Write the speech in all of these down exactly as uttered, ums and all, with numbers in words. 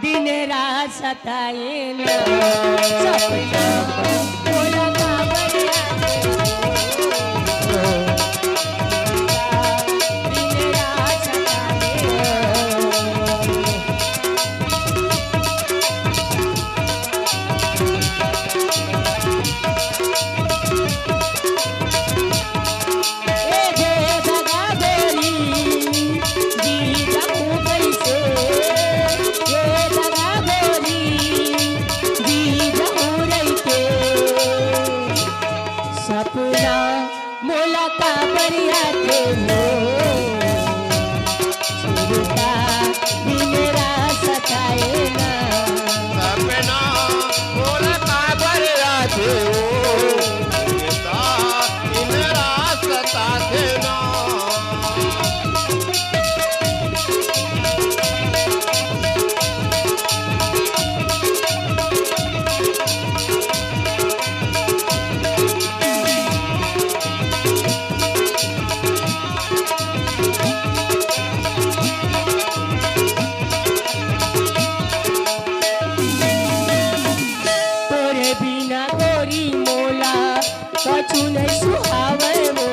दिन रात सताए ना, सपना मोला काबर आथे ओ, दिन रात सताए ना। ए दे दगा देरी, जी जाऊं कैसे? ए दगा देरी, जी जाऊं रहिके। सपना मोला काबर आथे ओ, सुरता दिन रात सताए ना। सपना मोला काबर आथे ओ, सुरता दिन रात सताथे ना। तोरे बिना गोरी मोला कछु नइ सुहावय वो,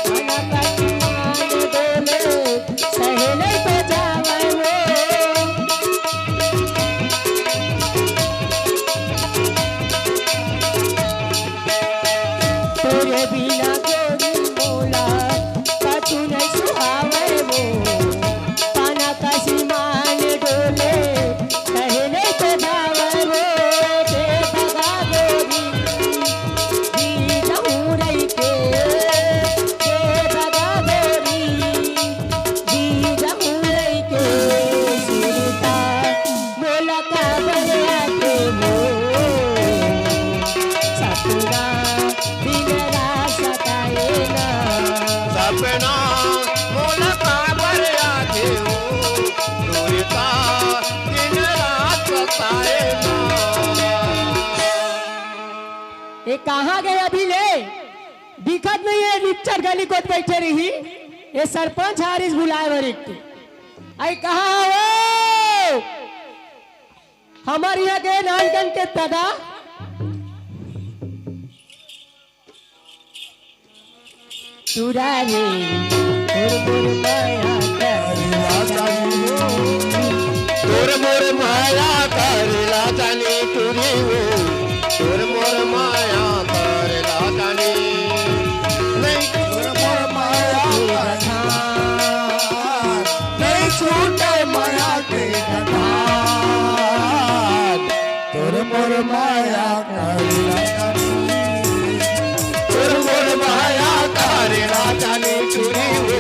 खाना का सामान डोले, सहे नइ तो जावय वो। तोरे बिना गोरी मोला कछु नइ सुहावय वो, खाना का सामान डोले, सहे नइ तो जावय वो, दे दगा गोरी, जी जाऊं रहिके, दे दगा गोरी, जी जाऊं रहिके, सुरता मोला काबर आथे ओ, सपना दिन रात सताए ना। सपना मोला काबर आथे ओ, सुरता दिन रात सताए ना। ए कहाँ गे अभी ले? दिखत नइ हे, निच्चर गली कोत बइठे रही। ए सरपंच हारिस बुलाए बर एक ठे। अई कहाँ हो? हमर इहाँ के नानकन के ददा। टुरा रे, तोर मोर माया करेला जानी हो। तोर मोर माया करेला जानी टुरी हो। तोर मोर माया करेला जानी। नहीं तोर मोर माया करेला। नहीं छूटे माया के गठार। तोर मोर माया करेला जानी। तोर मोर माया करेला जानी टुरी हो।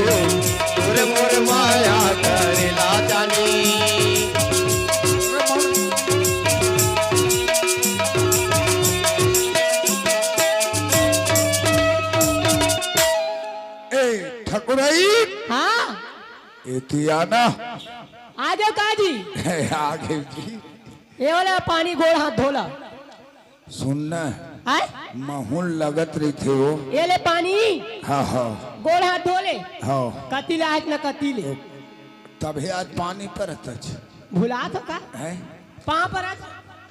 तोर मोर माया करेला जानी। ए ठकुरई। हाँ। एती आना। आ जाओ का जी। आ गए जी। ये वाला पानी गोड़ हाथ धोला। सुन ना। आय? महूँ ल लगत रहिथे वो। ये ले पानी। हाँ, हाँ। गोड़ हाथ धो ले। हाँ। कति ले आय ना कति ले। तभे आज पानी परत हे। भुलात हो का? हैं? पाँव परत।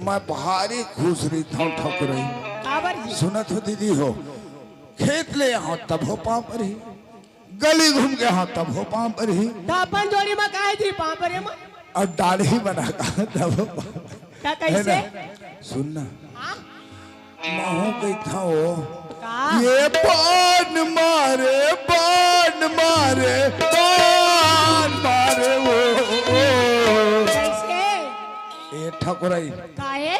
मैं भारी खुश रहिथँव ठकुरई। काबर जी? सुनत हो दीदी हो, खेत ले आहँव तभो पाँव परही। गली घूम के आहँव तभो पाँव परही। त अपन जोड़ी म काहे जी पाँव परे म? अउ दाढ़ी बना के आहँव तभो पाँव। त कइसे? हे ना? सुन ना। हाँ? महूँ कहिथँव वो। का? ये बान मारे, बान मारे, बान मारे वो। कइसे? ए ठकुरई। काहे?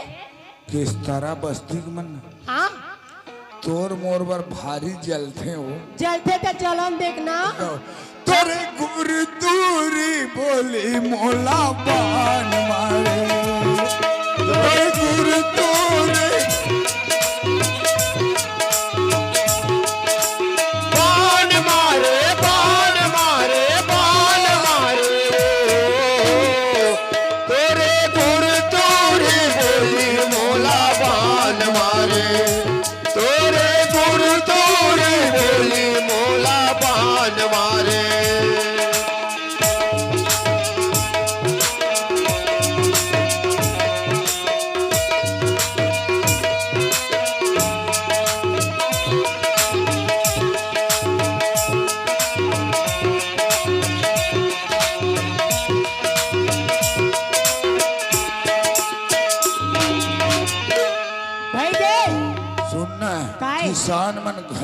किस तरह बस्ती के मन। हाँ? तोर मोर बर भारी जलथे वो। जलथे त जलन देख ना। तोरे गुरतुरी बोली मोला बान मारे। तोरे गुरतुरी बान मारे, बान मारे, बान मारे। तोरे गुरतुरी बोली मोला बान मारे। तोरे गुरतुरी बोली मोला बान मारे।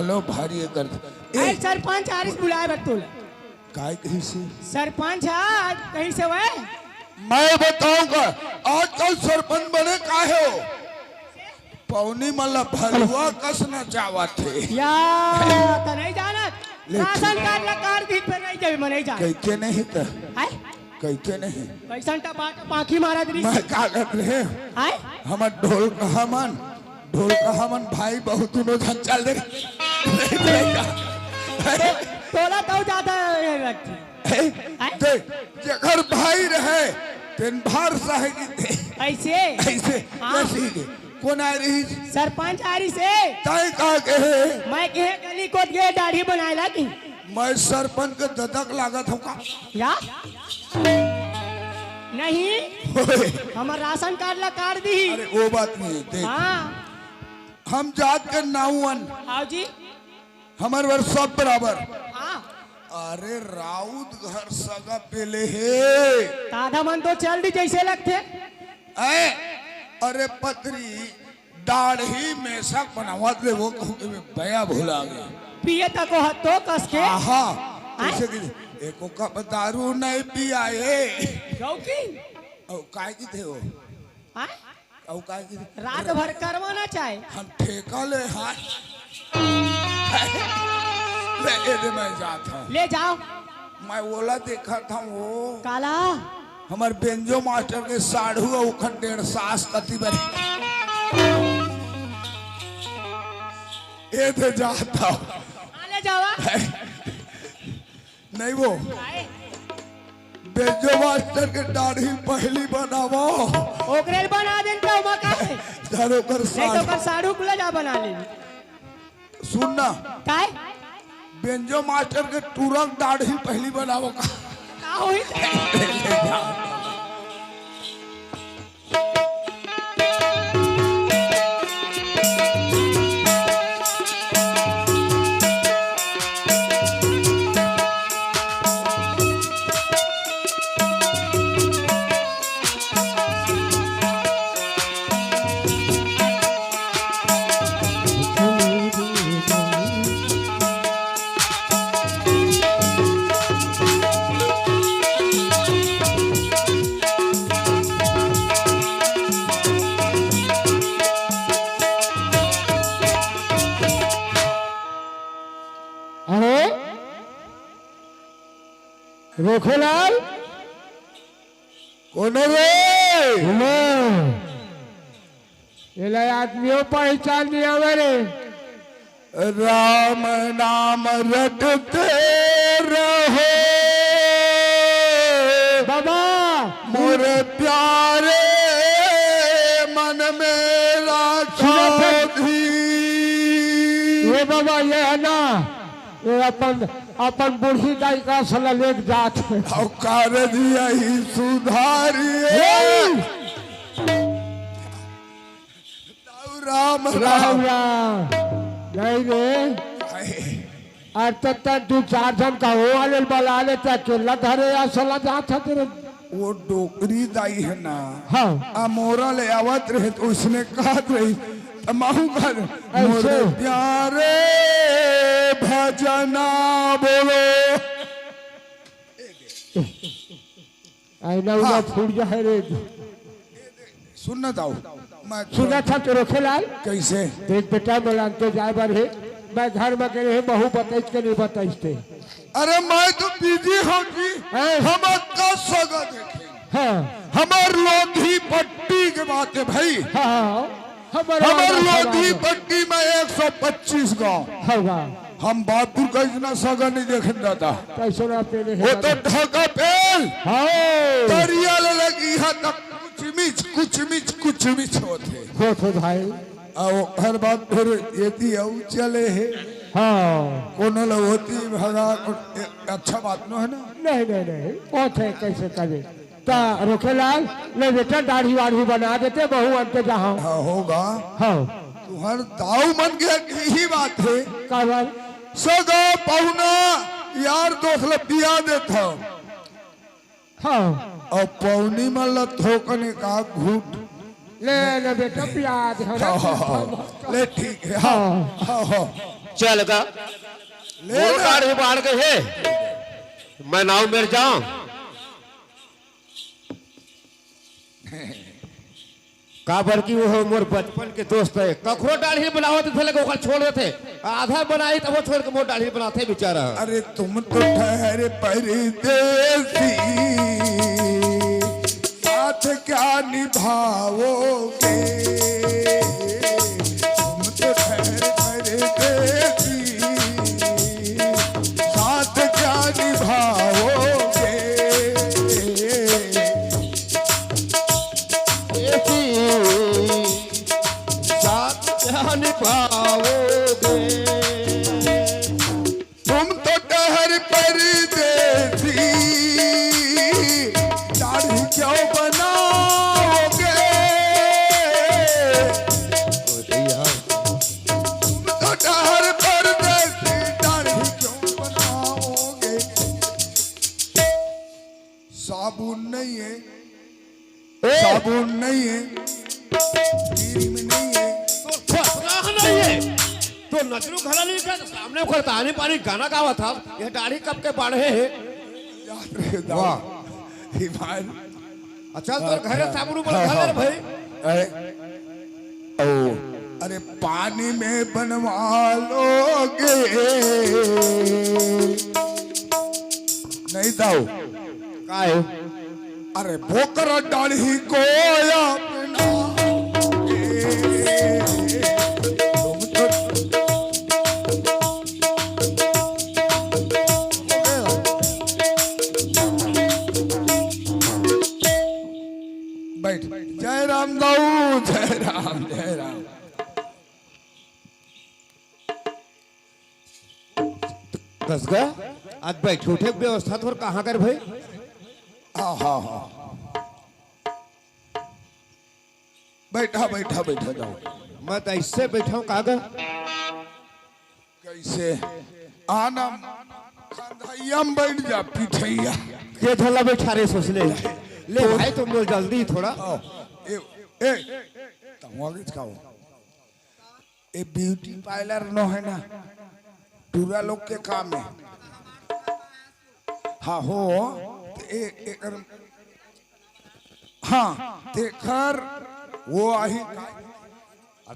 चलो भारी ये कर। ए, अरे सरपंच आरिस बुलाए बर तोला। काय कहिसे? सरपंच आज कहिसे वय? मैं बताऊंगा, आजकल सरपंच बने काहे हो? पौनी मन ला भलुआ कस नचावत हे। या, त नहीं जानत। ले राशन कार्ड ला कार्ड भी पे नहीं जावे, मैं नहीं जानत। कहिके नहीं त? हाय? कहिके नहीं? कैसन टपाटप आँखी मारत रहिस? मैं का करत रहे? हाय? हमर ढोलकहा मन, ढोलकहा मन भाई बहुत दुनों झन चल दे। तोला तो ज्यादा ये लगती। हैं? हैं? देख, जेकर भाई रहे, तेन भार सहे की दे। ऐसे? ऐसे, हाँ। ऐसे ही दे। कोन आय रहिस? सरपंच आय रहिस हे। तैं का कहे? मैं कहे गली कोत गे दाढ़ी बनाए ला कि? मैं सरपंच के ददक लागत हूँ का? या? नहीं। ओए। हमर राशन कार्ड ला काट दी। अरे वो बात नहीं है, देख। हाँ। हम जात के नाऊ अन। आओ जी। हमर बर सब बराबर। हाँ। अरे राउत घर सगा पेले हे। त आधा मन तो चल दी जैसे लगथे। ऐ, अरे पतरी दाढ़ी मेसक बनावत ले वो कहूँ के बया भुला गे। पिए तको हतो कस के। आहा, आय? जैसे कि एको कप दारू नहीं पियाए। क्यों की? ओ, काय की थे वो? आय? अउ का कि रात भर करवाना चाहे। हम ठेका ले हाथ। ले, ए दे, मैं जात हूँ। ले जाओ। मैं ओला देखत हूँ वो। काला? हमर बेंजो मास्टर के साढ़ू अउ ओखर डेढ़ सास कति बने। ए दे जात हूँ। हाँ, ले जावा। नहीं वो। काहे? बेंजो मास्टर के दाढ़ी पहली बनावो। ओकरे ल बना देन त ओमा का हे? धर ओकर नहीं तो साढ़ू। ओकर साढ़ू कुला जा बना ले। सुन ना। काय? बेंजो मास्टर के तुरंत दाढ़ी पहली बनावो का। का होई? अरे रोखेलाल, कोन रे? मैं। एला आदमियों पहचान नहीं आवे रे। राम नाम रटते रहो बाबा। मोर प्यारे मन में राखो सुनो फिर। धी। ये बाबा, ये है ना, ये अपन, अपन बूढ़ी दाई का सला लेके जात हे। औ कारज यही सुधारिए। ए! राम राम राम। राम। नहीं रे। अरे त, त दू चार झन का हो वाले बला ले, त अकेला धरे या सला जात हे तेरे। वो डोकरी दाई है ना। हाँ। अमोरा ले आवत रहे त उसने कहत रही, त महू कर, ऐसे। मोरे प्यारे भजना बोलो। आईना उना हाँ। फूट जाए रे। सुन ना दाऊ, मैं सुना था तो रोखेलाल। कैसे? देख बेटा, मोला अंते जाए बर हे, मैं घर में गए हे, बहू बताइस के नहीं बताइस ते। अरे मैं तो बिजी हूँ जी। हैं? हम का सगा देखे। हाँ। हमर लोधी पट्टी के बात हे भाई। हाँ, हाँ। हमर हमर लोधी पट्टी में एक सौ पच्चीस गाँव। हाँ, हाँ। हम बादपुर का इतना सगा नहीं देखे दादा। कैसे ना पेले हे वो तो दादा। ढाका पेल। हाँ। दरिया ले लगी यहाँ तक कुचमिच, कुचमिच, कुचमिच होत हे। होत हे भाई। अउ हर बात फिर यदि अउ चले हे। हाँ। कोनो ल होती भगा, अच्छा बात नो है ना? नहीं, नहीं, नहीं। होत हे, कैसे करे? त रोखेलाल, ले बेटा, दाढ़ी वाढ़ी बना देते, बहू अंते जहाँ। हाँ, होगा। हाँ। तुहर दाऊ मन के एक यही बात हे। का बात? सगा पहुना यार दोस्त ल पिया देत हव। हाँ। अउ पौनी मन ल थोकन एक आध घूट। ले, ले बेटा, पिया दे, हाँ, हाँ, हाँ। ले, ठीक हे, हाँ, हाँ। हाँ, हाँ। चल गा। ले मोरो ना। दाढ़ी बाढ़ गे हे। मैं नाव मेर जांव। काबर कि वो मोर बचपन के दोस्त हे। कखरो दाढ़ी बनावत थे, लेकिन ओकर छोड़ देथे। आधा बनाही तब वो छोड़ के मोर दाढ़ी बनाथे बेचारा। अरे तुम तो ठहर परदेसी, साथ क्या निभाओगे? तुम तो ठहर परदेसी, साथ क्या निभाओगे? साथ क्या निभाओगे? तुम तो ठहर परदेसी, दाढ़ी क्यों बनाओगे? तुम तो ठहर परदेसी, दाढ़ी क्यों बनाओगे? साबुन नहीं है, ए! साबुन नहीं है, क्रीम नहीं है। तो फसराह नहीं है। तो नचरू घला नहीं था, सामने करतानी पानी गाना गावा था। ये दाढ़ी कब के बाढ़े है? यार रे दादा। वाह। ईमान। अच्छा, तो हाँ, घरे हाँ, साबुन ऊपर हाँ, घाले रे हाँ। भाई। अरे, ओ, अरे पानी में बनवा लोगे। नहीं दाऊ। काय? अरे बोकर दाढ़ी को अपना। तुम तो बैठ। जय राम दाऊ, जय राम, जय राम। कस गा, आज बैठे उठे के व्यवस्था तोर कहाँ कर भाई? हाँ, हाँ, हाँ। बैठा, बैठा, बैठा जाओ। मैं तो ऐसे बैठा हूँ, कहाँ गा? कैसे? आना, खंधैया में बैठ जा, पिठैया। के झल्ला बैठा रे सोच ले। ले तो भाई, तुम लोग जल्दी थोड़ा। आओ, ए, ए, तुम आगे जाओ। ए ब्यूटी पार्लर नो है ना, टूरा लोग के काम है। हाँ हो, ते ए, एकर, हाँ, तेकर वो आही।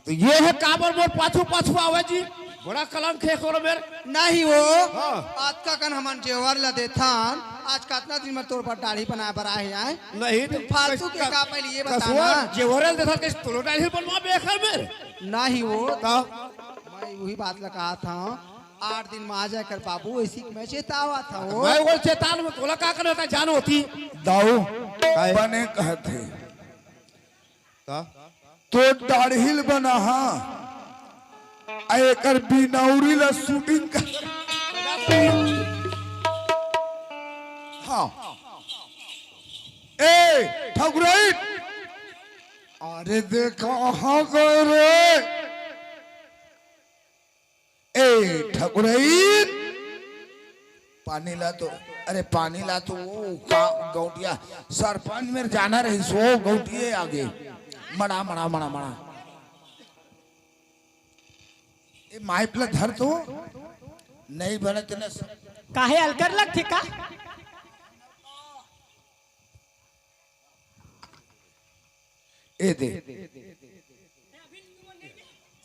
तो ये है काबर मोर पाछू पाछू आवे जी, बड़ा कलंक है कोनो मेर। नहीं वो, हाँ। आज का कन हमन जेवर ला देथन, आज कतना दिन में तोर बर दाढ़ी बनाए बर आए हैं। नहीं तो फालतू के कस-, का पहले ये बता कसवा ना। जेवर ला देथन, कैसे तोरो दाढ़ी बनवा बेखर मेर? नहीं वो। का? मैं वही बात ला कहा था, आठ दिन में आ जाए कर बाबू, ऐसी मैं चेतावा था वो। मैं वो चेतान में तोला का करना था, जान होती। दाऊ, काय? बने कहत हे। का? तो दाढ़ी ल बना, हाँ। आ एकर बिनौरी ला शूटिंग कर। हाँ। ए, ठकुराइन। अरे देखा, हाँ गए रे। ए ठकुराइन, पानी ला तो, अरे पानी ला तो, वो का गौंटिया, सरपंच मेर जाना रहिस, वो गौंटिये आगे, मड़ा, मड़ा, मड़ा, मड़ा। ए माइप ला धर तो, नहीं बने तेने स- काहे अलकर लगथे का? ए दे।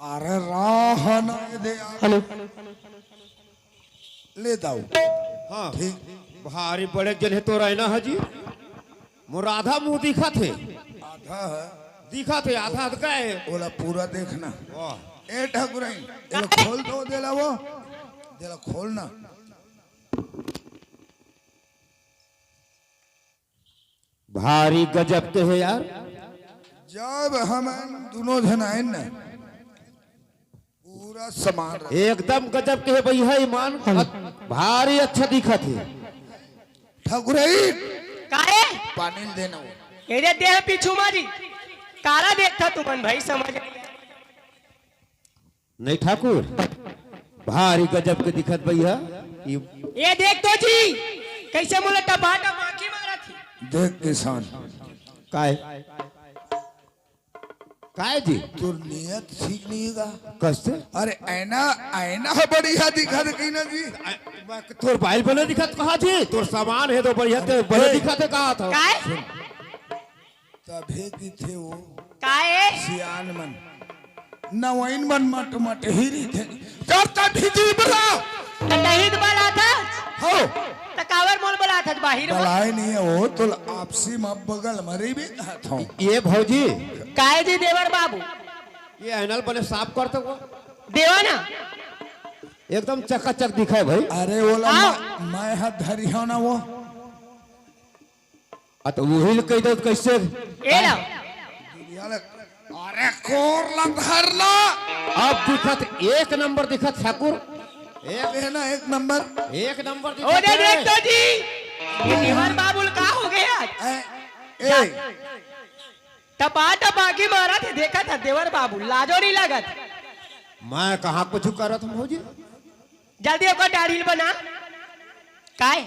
अरे राह न दे। हेलो। ले दाऊ। हाँ। ठीक। भारी बड़े जन हे तो रहना है जी। मोर आधा मुंह दिखत हे। आधा है। दिखत हे, आधा अधका हे। ओला पूरा देखना। वाह। ए ठकुराइन, एला खोल तो देला वो। देला खोल ना। भारी गजब के हे यार। जब हमन दुनों झन आएन न, पूरा सामान रख- एकदम गजब के हे भैया, ईमान। भारी अच्छा दिखत हे। ठकुराइन, काहे? पानी ल देना वो। एरे देह पीछू मारी। काला देखता तुमन भाई, समझ नहीं। नहीं ठाकुर, भारी गजब के दिखत भैया। ये ये देख तो जी, कैसे मोला टपा टप आँखी मारत हे। देख किसान। काय? काय जी? तोर नियत ठीक नहीं गा। कइसे? अरे, ऐना, ऐना ह बढ़िया दिखत कि ना जी? आ, तोर बाइल बने दिखत कहा जी? तोर सामान हे तो बढ़िया, ते बने ए। दिखत हे कहा था? काय? तभे किथे वो काय? सियान मन, नवइन मन मट मट ही रहिथे। चल, तभी जी बला। त तही त बलाथस। हो। त काबर मोल बलाथस बाहिर म? बलाए नहीं हे वो, तो आपसी म बगल म रहिबे कहत हूँ। ए भौजी। काय जी देवर बाबू? ए ऐना ल बने साफ कर तो वो। देवा ना। एकदम चकाचक दिखय भाई। अरे, ओला आओ। मैं, मैं हाथ धरी हूँ ना वो। आ, त उही ल कहि दो त कइसे? ए ला। अरे, कोर ला धर ला। अब दिखत एक नंबर दिखत ठाकुर। एक हे ना, एक नंबर। एक नंबर ओ दिखत दे हे। देख तो जी, ये देवर बाबू ल का हो गया? ए, ए। टपा टपा की मारत हे, देखत हे देवर बाबू, लाजो नहीं लागत। मैं कहाँ कुछ करत हूँ भौजी? जल्दी ओकर दाढ़ी ल बना। काय?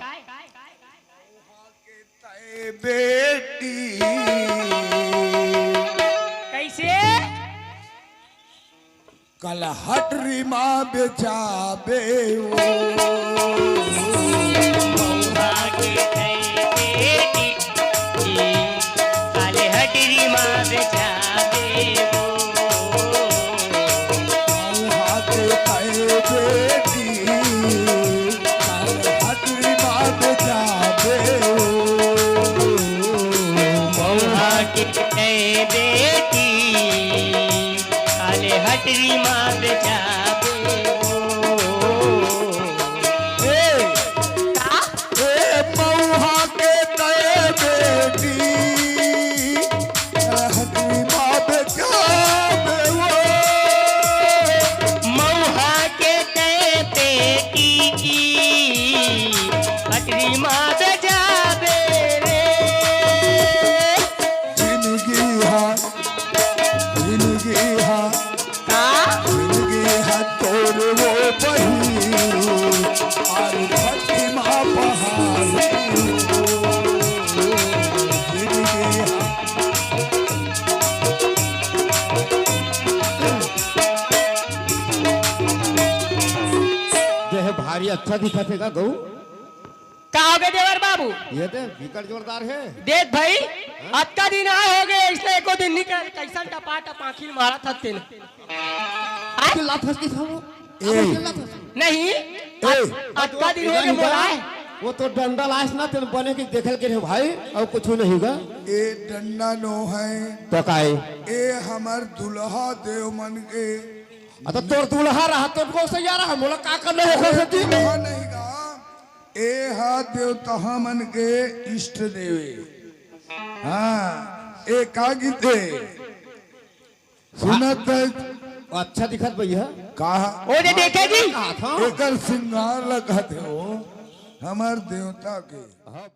तय बेटी। कइसे? कल हटरी मा बेचाबे वो। मउहा के तय बेटी, कल हटरी मा बेचाबे वो। मउहा के तय बेटी, कल हटरी मा बेचाबे वो। मउहा के तय बेटी, काले हटरी मा बेचाबे वो। ए, का? ए, मउहा के तय बेटी, काले हटरी मा बेचाबे वो। मउहा के तय बेटी, हटरी मा बेचाबे रे। जिनगी हा, जिनगी हा, का? जिनगी हा तोर वो बही, आलू फटी मा पहाड़। जिनगी हा। देह भारी अच्छा दिखत हे का गऊ? का हो गए देवर बाबू? ये दे, बिकट जोरदार हे। देख भाई, अतका दिन आए हो गए, इसलिए एको दिन नहीं कर, कैसन टपा टपा आँखी मारत हस तेन। आय? चिल्लात हस कि खाओ? ए। चिल्लात हस। नहीं, ए। अत-, अतका दिन हो गए मोलाए। वो तो डंडा लाइस ना, तेन बने की देखल के रे भाई, अउ कुछ नहीं गा। ए डंडा नो हे। तो काय? ए हमर दुल्हा देव मन के। अ, तो तोर दुल्हा रहा, तोर को सैया रहा, मोला का करना हो ए सकती? दुल्हा नहीं गा। ए हा देवता मन के इष्ट देवे। हाँ, ए का गीत हे? सुनत अच्छा दिखत भैया। का? ओ दे देखे जी। कहा था? एकर श्रृंगार लगत हे वो, हमर देवता के। हाँ।